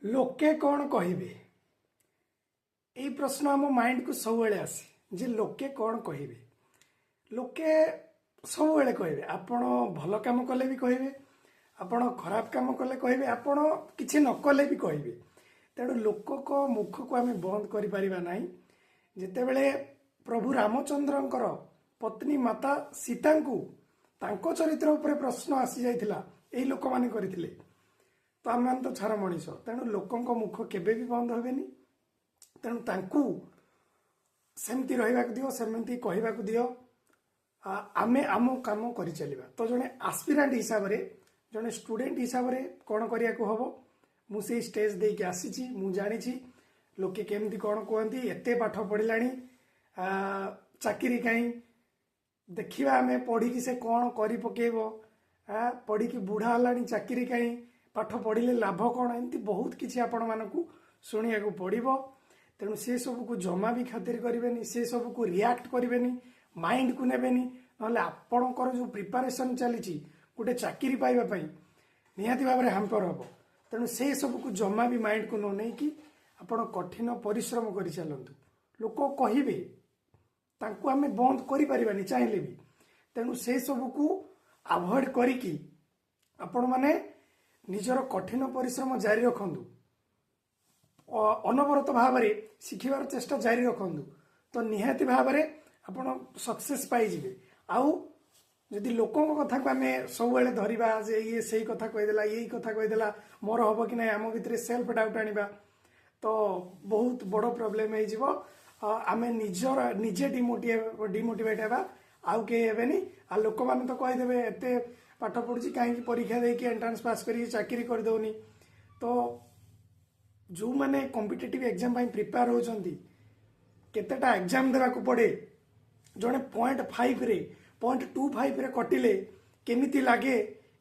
ଲୋକେ କ'ଣ କହିବେ? ଏଇ ପ୍ରଶ୍ନ ଆମ ମାଇଣ୍ଡକୁ ସବୁବେଳେ ଆସେ ଯେ ଲୋକେ କ'ଣ କହିବେ। ଲୋକେ ସବୁବେଳେ କହିବେ। ଆପଣ ଭଲ କାମ କଲେ ବି କହିବେ, ଆପଣ ଖରାପ କାମ କଲେ କହିବେ, ଆପଣ କିଛି ନ କଲେ ବି କହିବେ। ତେଣୁ ଲୋକଙ୍କ ମୁଖକୁ ଆମେ ବନ୍ଦ କରିପାରିବା ନାହିଁ। ଯେତେବେଳେ ପ୍ରଭୁ ରାମଚନ୍ଦ୍ରଙ୍କର ପତ୍ନୀ ମାତା ସୀତାଙ୍କୁ ତାଙ୍କ ଚରିତ୍ର ଉପରେ ପ୍ରଶ୍ନ ଆସିଯାଇଥିଲା, ଏଇ ଲୋକମାନେ କରିଥିଲେ, ତ ଆମେମାନେ ତ ଛାର ମଣିଷ। ତେଣୁ ଲୋକଙ୍କ ମୁଖ କେବେ ବି ବନ୍ଦ ହେବେନି। ତେଣୁ ତାଙ୍କୁ ସେମିତି ରହିବାକୁ ଦିଅ, ସେମିତି କହିବାକୁ ଦିଅ। ଆମେ ଆମ କାମ କରିଚାଲିବା। ତ ଜଣେ ଆସ୍ପିରାଣ୍ଟ ହିସାବରେ, ଜଣେ ଷ୍ଟୁଡେଣ୍ଟ ହିସାବରେ କ'ଣ କରିବାକୁ ହବ? ମୁଁ ସେଇ ଷ୍ଟେଜ୍ ଦେଇକି ଆସିଛି। ମୁଁ ଜାଣିଛି ଲୋକେ କେମିତି କ'ଣ କୁହନ୍ତି। ଏତେ ପାଠ ପଢ଼ିଲାଣି, ଚାକିରି କାହିଁ? ଦେଖିବା ଆମେ ପଢ଼ିକି ସେ କ'ଣ କରି ପକେଇବ। ପଢ଼ିକି ବୁଢ଼ା ହେଲାଣି, ଚାକିରି କାହିଁ? ପାଠ ପଢ଼ିଲେ ଲାଭ କ'ଣ? ଏମିତି ବହୁତ କିଛି ଆପଣମାନଙ୍କୁ ଶୁଣିବାକୁ ପଡ଼ିବ। ତେଣୁ ସେ ସବୁକୁ ଜମା ବି ଖାତିର କରିବେନି, ସେ ସବୁକୁ ରିଆକ୍ଟ କରିବେନି, ମାଇଣ୍ଡକୁ ନେବେନି। ନହେଲେ ଆପଣଙ୍କର ଯେଉଁ ପ୍ରିପାରେସନ୍ ଚାଲିଛି ଗୋଟେ ଚାକିରି ପାଇବା ପାଇଁ, ନିହାତି ଭାବରେ ହାମ୍ପର ହେବ। ତେଣୁ ସେ ସବୁକୁ ଜମା ବି ମାଇଣ୍ଡକୁ ନ ନେଇକି ଆପଣ କଠିନ ପରିଶ୍ରମ କରି ଚାଲନ୍ତୁ। ଲୋକ କହିବେ, ତାଙ୍କୁ ଆମେ ବନ୍ଦ କରିପାରିବାନି ଚାହିଁଲେ ବି। ତେଣୁ ସେ ସବୁକୁ ଆଭଏଡ୍ କରିକି ଆପଣମାନେ ନିଜର କଠିନ ପରିଶ୍ରମ ଜାରି ରଖନ୍ତୁ, ଅନବରତ ଭାବରେ ଶିଖିବାର ଚେଷ୍ଟା ଜାରି ରଖନ୍ତୁ, ତ ନିହାତି ଭାବରେ ଆପଣ ସକ୍ସେସ୍ ପାଇଯିବେ। ଆଉ ଯଦି ଲୋକଙ୍କ କଥାକୁ ଆମେ ସବୁବେଳେ ଧରିବା ଯେ ଇଏ ସେଇ କଥା କହିଦେଲା, ଇଏ ଏଇ କଥା କହିଦେଲା, ମୋର ହବ କି ନାହିଁ, ଆମ ଭିତରେ ସେଲ୍ଫ ଡାଉଟ୍ ଆଣିବା, ତ ବହୁତ ବଡ଼ ପ୍ରୋବ୍ଲେମ୍ ହେଇଯିବ। ଆମେ ନିଜର ନିଜେ ଡିମୋଟିଭେଟ୍ ହେବା, ଆଉ କେହି ହେବେନି। ଆଉ ଲୋକମାନେ ତ କହିଦେବେ, ଏତେ ପାଠ ପଢୁଛି, କାହିଁକି ପରୀକ୍ଷା ଦେଇକି ଏଣ୍ଟ୍ରାନ୍ସ ପାସ୍ କରିକି ଚାକିରି କରିଦେଉନି? ତ ଯେଉଁମାନେ କମ୍ପିଟେଟିଭ୍ ଏକ୍ଜାମ୍ ପାଇଁ ପ୍ରିପେୟାର ହେଉଛନ୍ତି, କେତେଟା ଏକ୍ଜାମ୍ ଦେବାକୁ ପଡ଼େ, ଜଣେ 0.5ରେ, 0.25ରେ କଟିଲେ କେମିତି ଲାଗେ,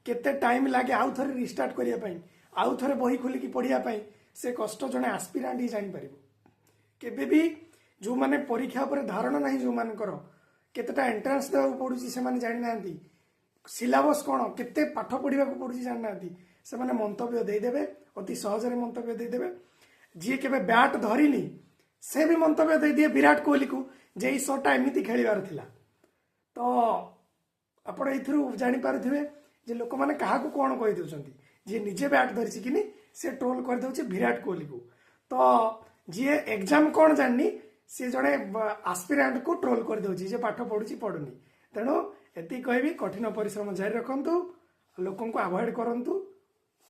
କେତେ ଟାଇମ୍ ଲାଗେ ଆଉ ଥରେ ରିଷ୍ଟାର୍ଟ କରିବା ପାଇଁ, ଆଉ ଥରେ ବହି ଖୋଲିକି ପଢ଼ିବା ପାଇଁ, ସେ କଷ୍ଟ ଜଣେ ଆସ୍ପିରାଣ୍ଟ ହିଁ ଜାଣିପାରିବ। କେବେ ବି ଯେଉଁମାନେ ପରୀକ୍ଷା ଉପରେ ଧାରଣା ନାହିଁ, ଯେଉଁମାନଙ୍କର କେତେଟା ଏଣ୍ଟ୍ରାନ୍ସ ଦେବାକୁ ପଡୁଛି ସେମାନେ ଜାଣିନାହାନ୍ତି, ସିଲାବସ୍ କ'ଣ, କେତେ ପାଠ ପଢ଼ିବାକୁ ପଡୁଛି ଜାଣିନାହାନ୍ତି, ସେମାନେ ମନ୍ତବ୍ୟ ଦେଇଦେବେ, ଅତି ସହଜରେ ମନ୍ତବ୍ୟ ଦେଇଦେବେ। ଯିଏ କେବେ ବ୍ୟାଟ୍ ଧରିନି, ସେ ବି ମନ୍ତବ୍ୟ ଦେଇଦିଏ ବିରାଟ କୋହଲିକୁ ଯେ ଏଇ ସଟ୍ଟା ଏମିତି ଖେଳିବାର ଥିଲା। ତ ଆପଣ ଏଇଥିରୁ ଜାଣିପାରୁଥିବେ ଯେ ଲୋକମାନେ କାହାକୁ କ'ଣ କହିଦେଉଛନ୍ତି। ଯିଏ ନିଜେ ବ୍ୟାଟ୍ ଧରିଛି କିନି, ସେ ଟ୍ରୋଲ କରିଦେଉଛି ବିରାଟ କୋହଲିକୁ। ତ ଯିଏ ଏକ୍ଜାମ କ'ଣ ଜାଣିନି, ସେ ଜଣେ ଆସ୍ପିରାଣ୍ଟକୁ ଟ୍ରୋଲ କରିଦେଉଛି ଯେ ପାଠ ପଢୁଛି, ପଢୁନି। ତେଣୁ ଏତିକି କହିବି, କଠିନ ପରିଶ୍ରମ ଜାରି ରଖନ୍ତୁ, ଲୋକଙ୍କୁ ଆଭଏଡ୍ କରନ୍ତୁ।